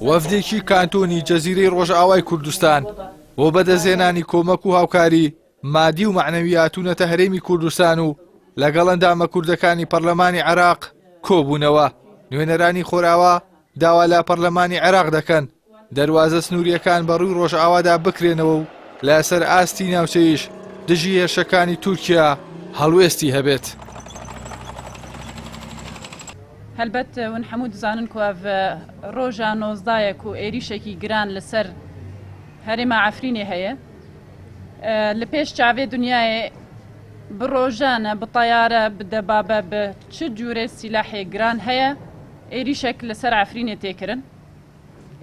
وەفدێکی کانتۆنی جەزیرەی ڕۆژئاوای کوردستان بۆ بەدەستهێنانی کۆمەک و هاوکاری مادی و مەعنەوی هاتوونەتە هەرێمی کوردستان و لەگەڵ ئەندامە کوردەکانی پەرلەمانی عێراق کۆبوونەوە. نوێنەرانی خۆراوا داوا لە پەرلەمانی عێراق دەکەن دەروازە سنوورییەکان بە ڕووی ڕۆژئاوادا بکرێنەوە و لەسەر ئاستی ناوچەیش دژی هێرشەکانی تورکیا هەڵوێستی هەبێت. هەلبەت ون حەموو دزانن کو ئەڤ ڕۆژا نۆزدایە کو ئێریشەکی گران لە سەر هەرێما عەفرینێ هەیە. لە پێش چاڤێ دنیایێ ب ڕۆژانە ب تەیارە ب دەبابە ب چ جورێ سیلاحێ گران هەیە ئێریشەک لە سەر عەفرینێ تێ کرن.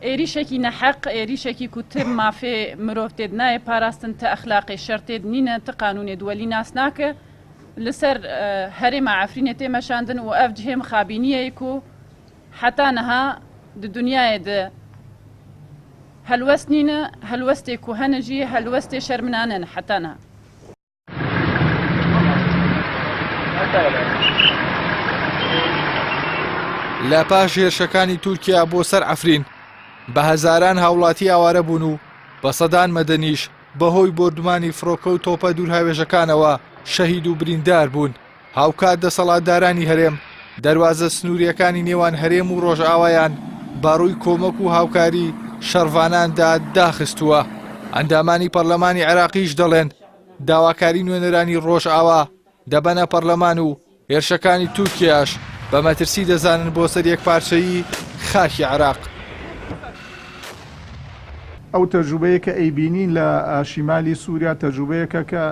ئێریشەکی نەحەق، ئێریشەکی کو ت مافێ مرۆڤ تێد نایێ پاراستن، ت ئەخلاقێ شەر تێد نینە، ت قانوونێ دوەلی ناس ناکە، لە سەر هەرێما عەفرینێ تێ مەشاندن و ئەڤ جهێ مخابینییە کو حەتا نها د دنیایێ د هەلوەست نینە، هەلوەستێ کو هەنە ژی هەلوەستێ شەرمنانە نە حەتا نها. لە پاش هێرشەکانی تورکیا بۆ سەر عەفرین بە هەزاران هاوڵاتی ئاوارە بوون و بە سەدان مەدەنیش بەهۆی بۆردومانی فڕۆکە و تۆپە دوورهاوێژەکانەوە شەهید و بریندار بوون. هاوکات دەسەڵاتدارانی هەرێم دەروازە سنوورییەکانی نێوان هەرێم و ڕۆژئاوایان بە ڕووی کۆمەک و هاوکاری شەڕڤاناندا داخستووە. ئەندامانی پەرلەمانی عێراقیش دەڵێن، داواکاری نوێنەرانی ڕۆژئاوا دەبەنە پەرلەمان و هێرشەکانی تورکیاش بە مەترسی دەزانن بۆ سەر یەکپارچەیی خاکی عێراق. ئەو تەجروبەیە کە ئەیبینین لە شیمالی سووریا تەجروبەیەکە کە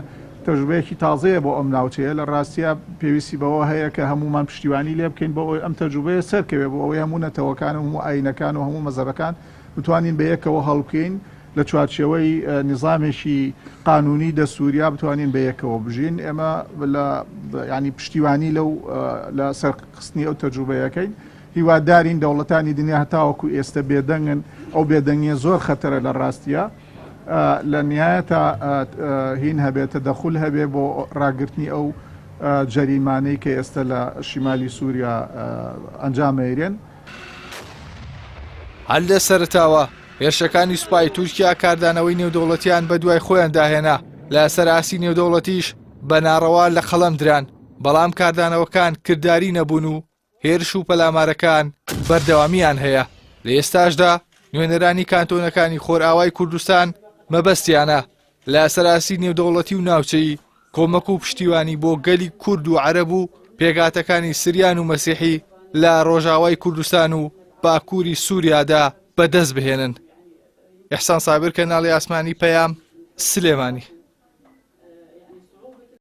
تەجروبەیەکی تازەیە بۆ ئەم ناوچەیە، لە ڕاستیا پێویستی بەوە هەیە کە هەموومان پشتیوانی لێ بکەین بۆ ئەوەی ئەم تەجروبەیە سەرکەوێ بۆ ئەوەی هەموو نەتەوەکان و هەموو ئایینەکان و هەموو مەزهەبەکان بتوانین بە یەکەوە هەڵبکەین لە چوارچێوەی نیزامێکی قانوونی دەستووریا بتوانین بە یەکەوە بژین ئێمە لە یانی پشتیوانی لەو لە سەرخستنی ئەو تەجروبەیەکەین. هیوادارین دەوڵەتانی دنیا هەتاوەکو ئێستە بێدەنگن، ئەو بێدەنگیە زۆر خەتەرە لە ڕاستیا لە نیایەتا هین هەبێ تەدەخول هەبێ بۆ ڕاگرتنی ئەو جەریمانەی کە ئێستە لە شیمالی سوریا ئەنجام ئەیرێن. هەر لە سەرەتاوە هێرشەکانی سوپای تورکیا کاردانەوەی نێودەوڵەتیان بەدوای خۆیاندا هێنا، لەسەر ئاستی نێودەوڵەتیش بە ناڕەوا لە قەڵەم دران، بەڵام کاردانەوەکان کرداری نەبوون و هێرش و پەلامارەکان بەردەوامییان هەیە، لە ئێستاشدا نوێنەرانی کانتۆنەکانی خۆرئاوای کوردستان مەبەستیانە لە سەراستی نێودەوڵەتی و ناوچەیی کۆمەک و پشتیوانی بۆ گەلی کورد و عەرەب و پێکهاتەکانی سریان و مەسیحی لە ڕۆژاوای کوردستان و باکووری سووریادا بەدەست بهێنن. ئیحسان سابر کەناڵی ئاسمانی پەیام، سلێمانی.